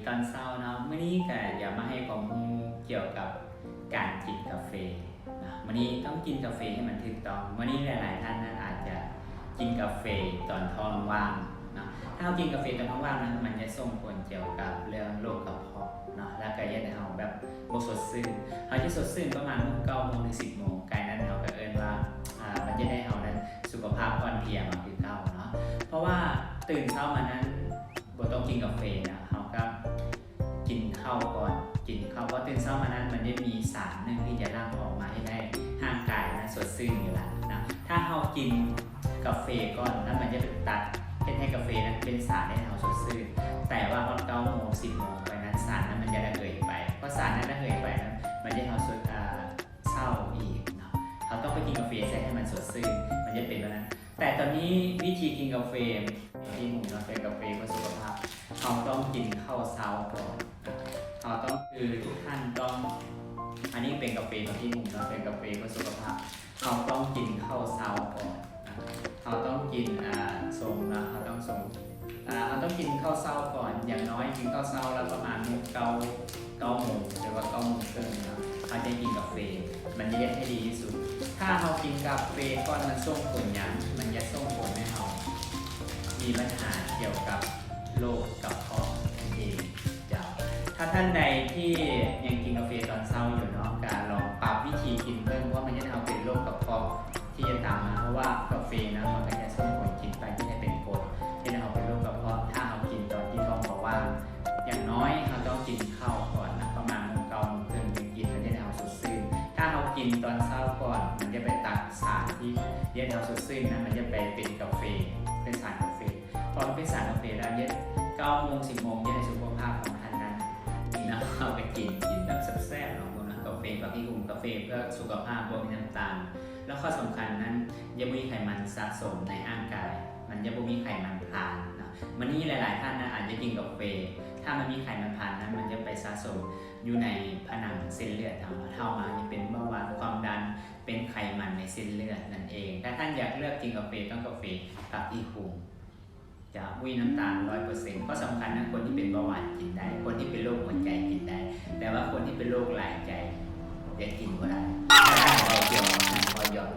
ຕອນເຊົ້າເນາະ, ມື້ນີ້ກໍຢາກມາໃຫ້ຄວາມຮູ້ກ່ຽວກັບການກິນກາເຟເນາະ. ມື້ນີ້ຕ້ອງກິນກາເຟໃຫ້ມັນຖືກຕ້ອງ. ມື້ນີ້ຫຼາຍໆທ່ານນະອາດຈະກິນກາເຟຕອນທ້ອງວ່າງເນາະ. ຖ້າເຮົາກິນກາເຟຕອນທ້ອງວ່າງນັ້ນ ມັນຈະສົ່ງຜົນກ່ຽວກັບເລື່ອງໂລກກະເພາະເນາະ, ແລ້ວກໍເຮັດໃຫ້ເຮົາແບບບໍ່ສົດຊື່ນ. ເຮົາຈະສົດຊື່ນປະມານໂມງເກົ້າໂມງ ຫຼື ສິບໂມງ, ໃກ້ນັ້ນເຮົາກໍເອີ້ນວ່າ ອາ ມັນຈະເຮັດໃຫ້ເຮົານັ້ນສຸຂະພາບອ່ອນເພຍມາຄືເກົ່າເນາະ. ເພາະວ່າຕື່ນເຊົ້າມານັ້ນ ບໍ່ຕ້ອງກິນກາເຟນະ, ເຮົາກໍກິນເຂົ້າກ່ອນ, ກິນເຂົ້າ. ເພາະຕື່ນເຊົ້າມານັ້ນ ມັນຈະມີສານໜຶ່ງທີ່ຈະຫຼັ່ງອອກມາເຮັດໃຫ້ຮ່າງກາຍມັນສົດຊື່ນຢູ່ແລ້ວນະ. ຖ້າເຮົາກິນກາເຟກ່ອນ ແລ້ວມັນຈະໄປຕັດ ເຮັດໃຫ້ກາເຟນັ້ນເປັນສານເຮັດໃຫ້ເຮົາສົດຊື່ນ, ແຕ່ວ່າຮອດເກົ້າໂມງ ສິບໂມງໄປນັ້ນ ສານນັ້ນມັນຈະລະເຫີຍໄປ. ເພາະສານນັ້ນລະເຫີຍໄປນັ້ນ ມັນຈະເຮັດໃຫ້ເຮົາສົດ ອາ ເຊົ້າອີກເນາະ. ເຮົາຕ້ອງໄປກິນກາເຟໃສ່ໃຫ້ມັນສົດຊື່ນ, ມັນຈະເປັນແບບນັ້ນ. ແຕ່ຕອນນີ້ວິທີກິນກາເຟ ທີ່ຫຸງເນາະ ເປັນກາເຟເພື່ອສຸຂະພາບ, ເຮົາຕ້ອງກິນເຂົ້າເຊົ້າກ່ອນ. ເຮົາຕ້ອງ ຄືທຸກທ່ານຕ້ອງ ອັນນີ້ເປັນກາເຟທີ່ຫຸງເນາະ ເປັນກາເຟເພື່ອສຸຂະພາບ. ເຮົາຕ້ອງກິນເຂົ້າເຊົ້າກ່ອນ. ເຮົາຕ້ອງກິນ ອາ ຊົງເນາະ, ເຮົາຕ້ອງຊົງ ອາ ເຮົາຕ້ອງກິນເຂົ້າເຊົ້າກ່ອນ. ຢ່າງນ້ອຍກິນເຂົ້າເຊົ້າແລ້ວປະມານເກົ້າ ເກົ້າໂມງ ຫຼືວ່າເກົ້າໂມງເຄິ່ງເນາະ, ເຮົາຈະກິນກາເຟ. ມັນຈະເຮັດໃຫ້ດີທີ່ສຸດ. ຖ້າເຮົາກິນກາເຟກ່ອນ ມັນສົ່ງຜົນຫຍັງ? ມັນຈະສົ່ງຜົນໃຫ້ເຮົາມີບັນຫາກ່ຽວກັບໂລກກະເພາະນັ້ນເອງເຈົ້າ. ຖ້າທ່ານໃດທີ່ຍັງກິນກາເຟຕອນເຊົ້າຢູ່ເນາະ, ກໍລອງປັບວິທີກິນເບິ່ງ, ເພາະມັນເຮັດໃຫ້ເຮົາເປັນໂລກກະເພາະ ທີ່ຈະຕາມມາ, ເພາະວ່າກາເຟນະ ມັນກໍຈະສົ່ງຜົນກິນໄປທີ່ໃຫ້ເປັນກົດ, ເຮັດໃຫ້ເຮົາເປັນໂລກກະເພາະ ຖ້າເຮົາກິນຕອນທີ່ທ້ອງບໍ່ວ່າງ. ຢ່າງນ້ອຍເຮົາຕ້ອງກິນເຂົ້າກ່ອນນະ, ປະມານໂມງເກົ້າໂມງເຄິ່ງຈຶ່ງກິນ, ມັນຈະເຮັດໃຫ້ເຮົາສົດຊື່ນ. ຖ້າເຮົາກິນຕອນເຊົ້າກ່ອນ, ມັນຈະໄປຕັດສານທີ່ເຮັດໃຫ້ເຮົາສົດຊື່ນນະ, ມັນຈະໄປເປັນກາເຟ, ເປັນສານກາເຟ. ພໍເປັນສານກາເຟແລ້ວ, ເຮັດ ເກົ້າໂມງ ສິບໂມງ ຈະເຮັດໃຫ້ສຸຂະພາບຂອງທ່ານນັ້ນດີເນາະ. ເຮົາກໍກິນ, ກິນແບບແຊບໆເນາະ, ພວກນັ້ນກາເຟ, ບັກຂີ້ຫຸ່ງ, ກາເຟເພື່ອສຸຂະພາບ, ບໍ່ມີນ້ຳຕານ. ແລ້ວຂໍ້ສຳຄັນນັ້ນ ຢ່າມີໄຂມັນສະສົມໃນຮ່າງກາຍ, ມັນຈະບໍ່ມີໄຂມັນພານເນາະ. ມື້ນີ້ຫຼາຍໆທ່ານນະ ອາດຈະກິນກາເຟ, ຖ້າມັນມີໄຂມັນພານນັ້ນ ມັນຈະໄປສະສົມຢູ່ໃນຜະໜັງເສັ້ນເລືອດເຮົາ, ເຮົາມາຈະເປັນເບົາຫວານ, ຄວາມດັນ, ເປັນໄຂມັນໃນເສັ້ນເລືອດນັ້ນເອງ. ຖ້າທ່ານຢາກເລືອກກິນກາເຟ, ຕ້ອງກາເຟບັກຂີ້ຫຸ່ງ. ຈະບໍ່ມີນ້ຳຕານຮ້ອຍເປີເຊັນ. ຂໍ້ສຳຄັນນະ, ຄົນທີ່ເປັນເບົາຫວານກິນໄດ້, ຄົນທີ່ເປັນໂລກຫົວໃຈກິນໄດ້, ແຕ່ວ່າຄົນທີ່ເປັນໂລກຫຼາຍໃຈ ຈະກິນບໍ່ໄດ້. ເວົ້າຢອກ, ເວົ້າຢອກ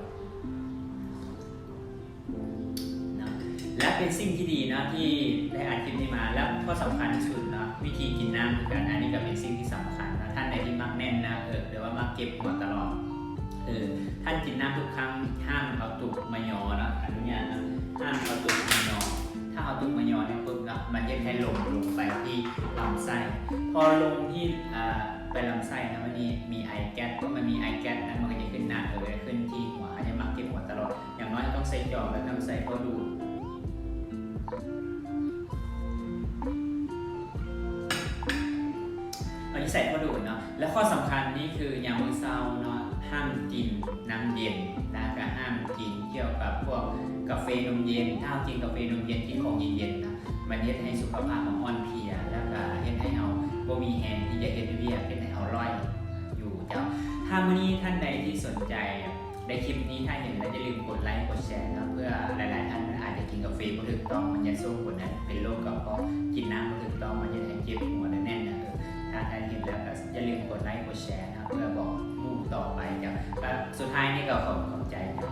ເນາະ. ແລະເປັນສິ່ງທີ່ດີເນາະ ທີ່ໄດ້ອັດຄລິບນີ້ມາ. ແລະຂໍ້ສຳຄັນທີ່ສຸດເນາະ, ວິທີກິນນ້ຳຄືກັນ, ອັນນີ້ກໍເປັນສິ່ງທີ່ສຳຄັນເນາະ. ທ່ານໃດທີ່ມັກແໜ້ນໜ້າເອິກ ຫຼືວ່າມັກເຈັບຫົວຕະຫຼອດ, ເອີ ທ່ານກິນນ້ຳທຸກຄັ້ງ ຫ້າມເອົາຕຸກມາຍໍເນາະ, ອະນຸຍາດເນາະ, ຫ້າມເອົາຕຸກມາຍໍ. ຖ້າເຮົາຕຸກມາຍໍນີ້ປຶບເນາະ, ມັນເຮັດໃຫ້ລົມລົງໄປທີ່ລຳໄສ້. ພໍລົງທີ່ ອາ ໄປລຳໄສ້ນະ, ມັນມີ ມີໄອແກັສ, ເພາະມັນມີໄອແກັສນະ, ມັນກໍຈະຂຶ້ນໜ້າເອີ ຂຶ້ນທີ່ຫົວ, ອາດຈະມັກເຈັບຫົວຕະຫຼອດ. ຢ່າງນ້ອຍເຮົາຕ້ອງໃສ່ຈອກ ແລ້ວຕ້ອງໃສ່ທໍ່ດູດ. ເຮົາຈະໃສ່ທໍ່ດູດເນາະ. ແລະຂໍ້ສຳຄັນນີ້ຄືຍາມມື້ເຊົ້າເນາະ, ຫ້າມກິນນ້ຳເຢັນ ແລ້ວກໍຫ້າມກິນກ່ຽວກັບພວກກາເຟນົມເຢັນ. ຖ້າເຮົາກິນກາເຟນົມເຢັນ, ກິນຂອງເຢັນໆນະ, ມັນເຮັດໃຫ້ສຸຂະພາບເຮົາອ່ອນເພຍ ແລ້ວກໍເຮັດໃຫ້ເຮົາບໍ່ມີແຮງທີ່ຈະເຮັດວຽກ, ເຮັດໃຫ້ເຮົາລ້ອຍຢູ່ເຈົ້າ. ຖ້າມື້ນີ້ທ່ານໃດທີ່ສົນໃຈ ໃນຄລິບນີ້ ຖ້າເຫັນແລ້ວຢ່າລືມກົດໄລກົດແຊເນາະ, ເພື່ອຫຼາຍໆທ່ານອາດຈະກິນກາເຟບໍ່ຖືກຕ້ອງ, ມັນຈະສົ່ງຜົນໃຫ້ເປັນໂລກກະເພາະ, ກິນນ້ຳບໍ່ຖືກຕ້ອງ, ມັນຈະເຮັດໃຫ້ເຈັບຫົວ ແໜ້ນໜ້າເອີ. ຖ້າທ່ານເຫັນແລ້ວກໍຢ່າລືມກົດໄລກົດແຊເນາະ, ເພື່ອບອກໝູ່ຕໍ່ໄປເຈົ້າ. ແລະສຸດທ້າຍນີ້ກໍຂໍຂອບໃຈເຈົ້າ.